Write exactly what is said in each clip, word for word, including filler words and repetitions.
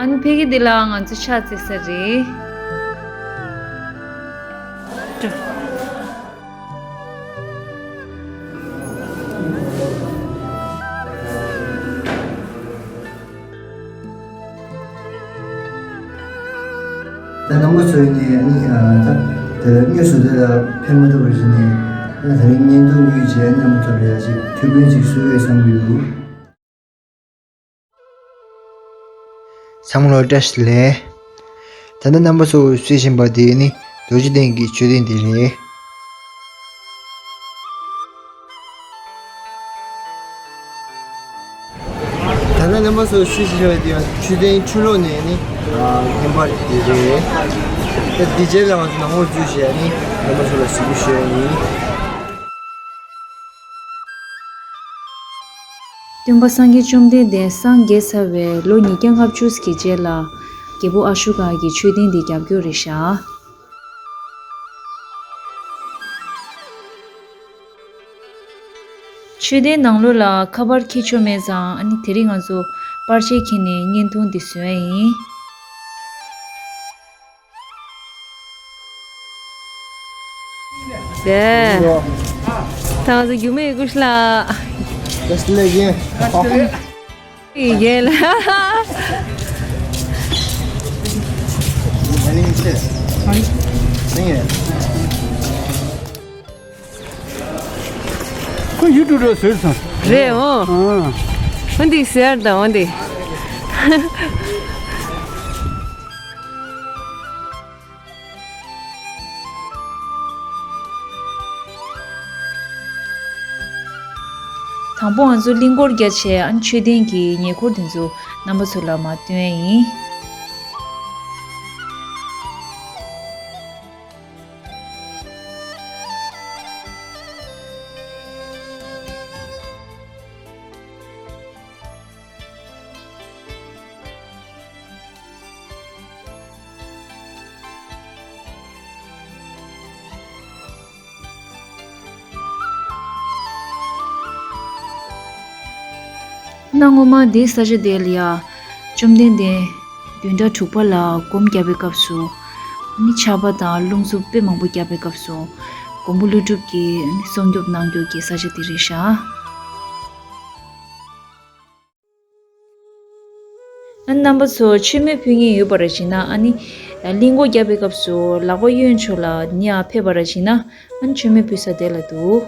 ཨ་ནི་ཕ་གི་འདི་ལ་ང་ཚོ་ཕྱག་འཚལ་ས་རེད། ད་རྣམ་པ་ཚོས་ནི་ཨ་ནི་ཨ་ད་དེ་ལ་དངོས་སུ་དེ་ལ་ཕེབས་མ་ཐུབ་པ་ཞིག་ནི་ཨ་ད་རིང་བརྙན་ཐུང་བརྒྱུད་བྱས་རྣམ་པ་ཚོ་ལ་ཡ་ཞིག་ཐུགས་ཕན་ཅིག་གསོས་ཡོད་བསམ་གྱི་འདུག་ཚང་མ་ལ་བཀྲ་ཤིས་བདེ་ལེགས། ད་ལྟ་རྣམ་པ་ཚོ་གཟིགས་བཞིན་པ་དེ་ནི་རྡོ་རྗེ་གདན་གྱི་མཆོད་རྟེན་དེ་རེད། ད་ལྟ་རྣམ་པ་ཚོ་གཟིགས་བཞིན་པ་དེ་ཡང་མཆོད་རྟེན་ཕྱི་ལོགས་ནས་ནི་ཨ་བརྙན་པར་དེ་རེད། ད་འདི་རྗེས་ལ་ང་ཚོ་ནང་ལོགས་འཛུལ་བྱས་ནི་རྣམ་པ་ཚོ་ལ་གཟིགས་འབུལ་ཞུ་ཡ་ཡིན། སྟོན་པ་སངས་རྒྱས་བཅོམ་ལྡན་འདས་སངས་རྒྱས་ཚར་བའི་ལོ་ཉིས་བརྒྱ་ལྔ་བཅུ་གི་རྗེས་ལ་རྒྱལ་པོ་ཨ་ཤོ་ཀ་གིས་མཆོད་རྟེན་འདི་བརྒྱབ་སྐྱོར་རེད་བཞག་མཆོད་རྟེན་ནང་ལོགས་ལ་ཁ་པར་འཁྱེར་ཆོག་མེད་ཙང་ཨ་ནི་དེ་རིང་ང་ཚོ་པར་ཆས་འཁྱེར་ནས་བརྙན་ཐུང་འདི་བཟོ་ཡ་ཡིན། ད་ང་ཚོ་རྒྱུག་མེད་ཀུ་ཤ་ལ། ད་སླེབས་ཡིན། ཡེ་ལ། ཁོ་ཡུ་ཊུབ་རུ་བཟོས་སོང་། རེད་འོ། ཨང་། འོ་འདི་ཟེར་དང་འོ་འདི། དང་པོ་ང་ཚོ་གླིང་སྐོར་རྒྱག་བྱས་ཨ་ནི་མཆོད་རྟེན་གྱི་ཉེ་འཁོར་དེ་ཚོ་རྣམ་པ་ཚོ་ལ་མར་སྟོན་ཡ་ཡིན། གནའ་སྔོན་མ་འདིའི་ས་ཆ་དེ་ལ་ཡ་བཅོམ་ལྡན་འདས་བདུན་ཕྲག་དྲུག་པ་ལ་སྒོམ་བརྒྱབ་པའི་སྐབས་སུ་ནི་ཆར་པ་དང་རླུང་འཚུབ་དཔེ་མང་པོ་བརྒྱབ་པའི་སྐབས་སུ་མགོན་པོ་ཀླུ་སྒྲུབ་ཀྱིས་ནི་སྲུང་སྐྱོབ་གནང་རྒྱུ་གི་ས་ཆ་དེ་རེད་ཤག་ཨ་ནི་རྣམ་པ་ཚོ་མཆོད་མེ་ཕུལ་མཁན་ཡོད་པ་ར་བྱིན་ན་ཨ་ནི་གླིང་སྐོར་རྒྱག་པའི་སྐབས་སུ་ལག་པ་གཡོན་ཕྱོགས་ལ་ནི་ཨ་ཕེབས་པ་ར་བྱིན་ན་ཨ་ནི་མཆོད་མེ་ཕུལ་ས་དེ་ལ་འདུག་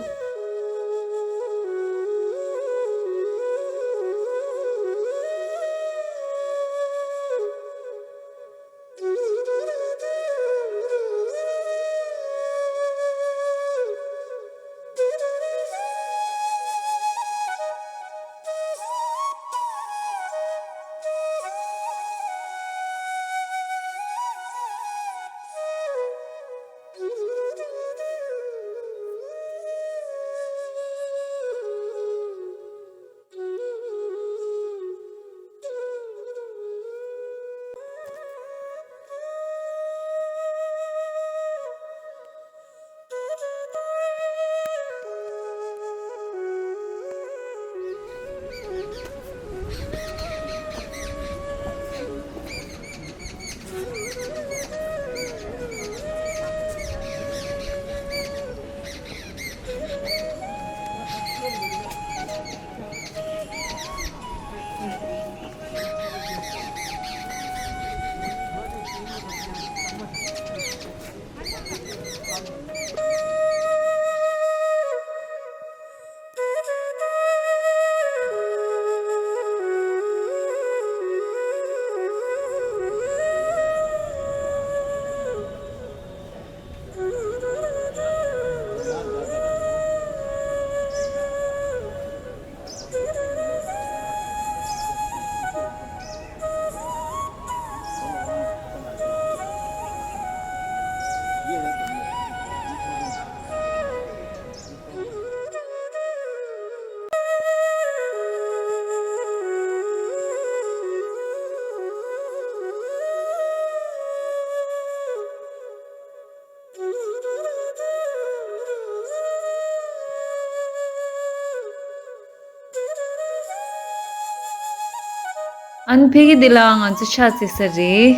ཨ་ནི་ཕ་གི་འདི་ལ་ང་ཚོ་ཕྱག་འཚལ་ས་རེད།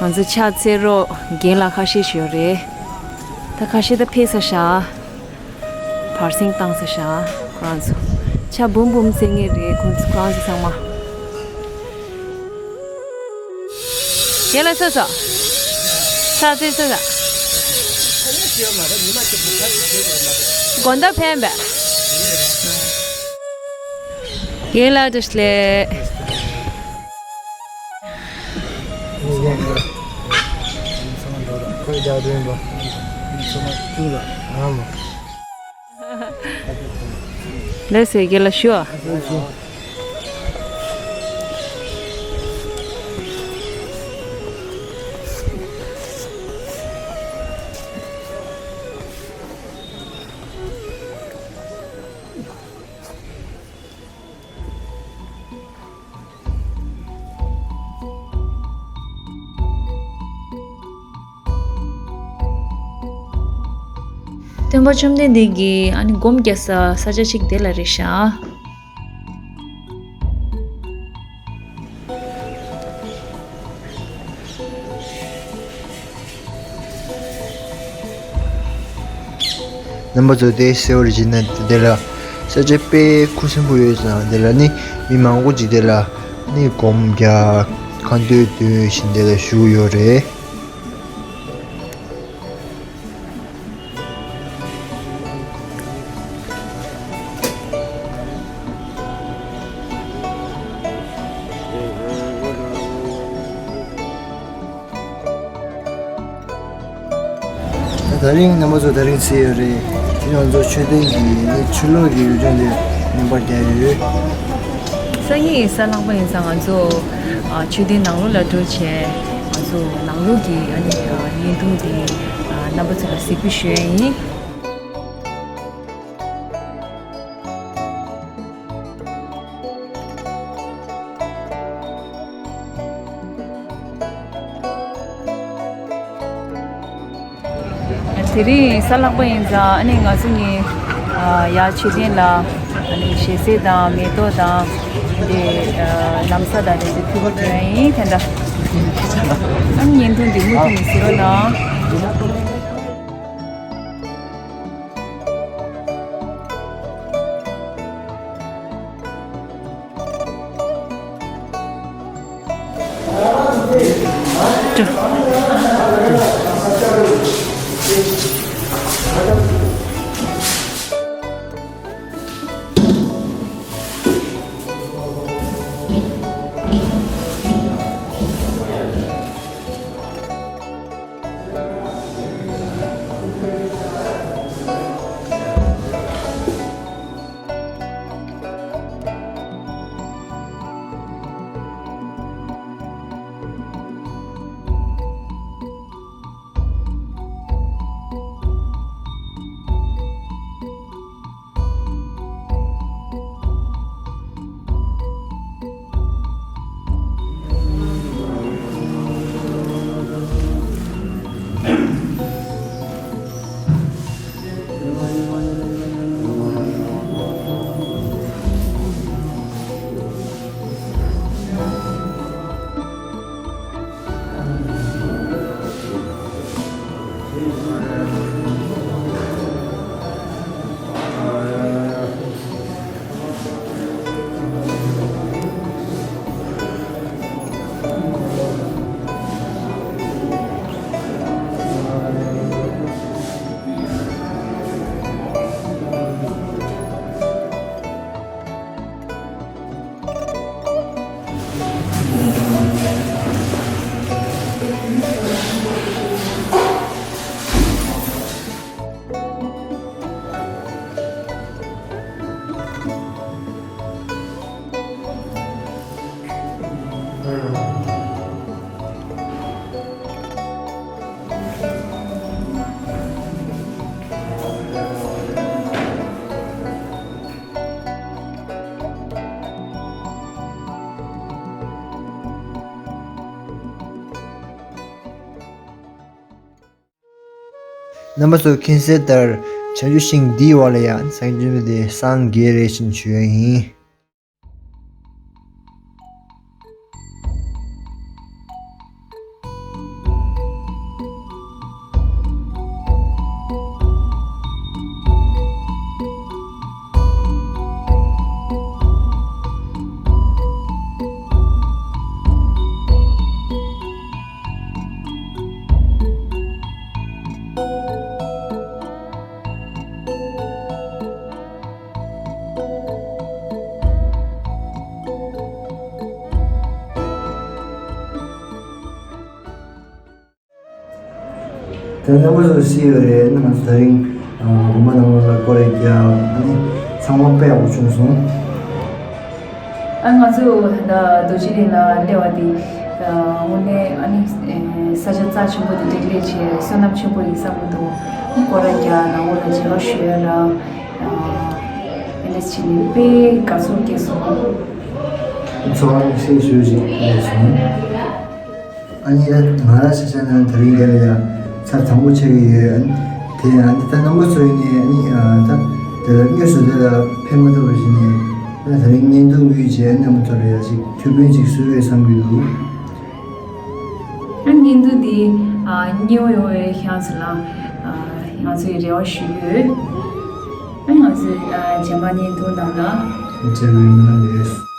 ང་ཚོ་ཕྱག་འཚལ་རོགས་རྒན་ལགས་ཁ་ཤས་ཤིག་ཡོད་རེད། ད་ཁ་ཤས་ད་ཕེབས་ཚར་ཤག་བར་སེང་བཏང་ཚར་ཤག་ཁོ་རང་ཚོ་ཕྱག་འབུམ་འབུམ་འཚལ་མཁན་རེད། ཁོ་ཚོ་ཁོ་རང་ཚོ་ཚང་མ། རྒན་ལགས་སོ་སོ། ཕྱག་འཚལ་སོ་སོ། དགོང་དག་ཕན་པས། རྒན་ལགས་བཀྲ་ཤིས་བདེ་ལེགས། ལགས་སོ། རྒན་ལགས་ཞུ། སྟོན་པ་བཅོམ་ལྡན་འདས་ཀྱིས་ཨ་ནི་སྒོམ་རྒྱག་ས་ས་ཆ་གཅིག་དེ་ལ་རེད་ཤག་རྣམ་པ་ཚོ་དེ་གསལ་བོར་བྱས་ན་དེ་ལ་ས་ཆ་དཔེ་ཁུ་སིམ་པོ་ཡོད་ཙང་། དེ་ལ་ནི་མི་མང་པོ་ཅིག་དེ་ལ་ནི་སྒོམ་རྒྱག་ཁ་འདོན་འདོན་བཞིན་དེ་ལ་བཞུགས་ཡོད་རེད། ད་རིང་རྣམ་པ་ཚོ་དེ་རིང་ཚེས་ཡོད་རེད། དེ་ང་ཚོ་མཆོད་རྟེན་གྱི་ནི་ཕྱི་ལོགས་ཀྱི་ཡུལ་ལྗོངས་དེ་སྙོམས་པར་རྒྱག་ཡོད། སང་ཉིན་གཟའ་ལྷག་པ་ཡིན་ཙང་ང་ཚོ་ཨ་མཆོད་རྟེན་ནང་ལོགས་ལ་འགྲོ་བྱས། ང་ཚོ་ནང་ལོགས་ཀྱི་ཨ་ནི་ཨ་བརྙན་ཐུང་དེ་ཨ་རྣམ་པ་ཚོ་ལ་གཟིགས་འབུལ་ཞུ་ཡ་ཡིན། དེ་རིང་གཟའ་ལྷག་པ་ཡིན་ཙང་ཨ་ནི་ང་ཚོ་གཉིས་ཨ་ཡར་མཆོད་རྟེན་ལ་ཨ་ནི་ཞལ་ཟས་དང་མེ་ཏོག་དང་དེ་ཨ་ལམ་ས་དང་དེ་ཚོ་ཕུལ་བ་དེ་ཡིན་དེ་འདྲ། ཨ་ནི་བརྙན་ཐུང་འདི་མུ་མཐུད་ནས་གཟིགས་རོགས་གནང་། རྣམ་པ་ཚོ་མཁྱེན་གསལ་ལྟར་བྱང་ཆུབ་ཤིང་འདིའི་འོག་ལ་ཡང་སངས་རྒྱས་བཅོམ་ལྡན་འདས་སངས་རྒྱས་རེད་ཅེས་ཞུ་ཡ་ཡིན། དེ་རྣམ་པ་ཚོ་སྲིད་ཡོད་རེད། ང་ཚོ་ད་རིང་དགོན་པ་ནང་ལ་སྐོར་ར་རྒྱག་ཨ་ནི་ཚང་མ་དཔེ་ཡག་པོ་བྱུང་སོང་། ཨ་ང་ཚོ་ད་རྡོ་རྗེ་གླིང་ལ་སླེབས་པ་དེ་དངོས་གནས་ཨ་ནི་ས་ཆ་རྩ་ཆེན་པོ་དེ་བགྲེས་ལས་བྱས་བསོད་ནམས་ཆེན་པོ་ཡིན་བསམ་གྱི་འདུག་སྐོར་ར་རྒྱག་ནང་ལོགས་ལ་མཇལ་ཁ་ཞུ་ཡ་ལ་ཨེ་ལེས་བྱས་ནས་དཔེ་དགའ་ཚོར་སྐྱེས་སོང་། ཚོར་བ་ཤེས་ཞུ་ཞིག་སླེབས་སོང་། ཨ་ནི་ད་ང་རང་ཆ་བཞག་ན་དེ་རིང་འདི་ལ་ཡ་ཚར་དང་པོ་ཆགས་ཀྱི་ཡོད། ཨ་ནི་དེ་ཨ་ནི་ད་རྣམ་པ་ཚོ་ཡིན་ནའི་ཨ་ནི་ད་དེ་ལ་དངོས་སུ་དེ་ལ་ཕེབས་མ་ཐུབ་པ་ཞིག་ནས་ད་དེ་རིང་བརྙན་ཐུང་བརྒྱུད་བྱས་རྣམ་པ་ཚོ་ལ་ཡ་ཞིག་ཐུགས་ཕན་ཅིག་གསོས་ཡོད་བསམ་གྱི་འདུག་ཨ་བརྙན་ཐུང་འདི་ཨ་མཉེས་པོ་ཡོང་བའི་ཤང་ཚོ་ལ་ཨ་ང་ཚོས་རེ་བ་ཞུ་གི་ཡོད། ཨ་ང་ཚོས་ཨ་རྗེས་མ་བརྙན་ཐུང་ནང་ལ་མཇལ་བའི་སྨོན་ལམ་ཡོད།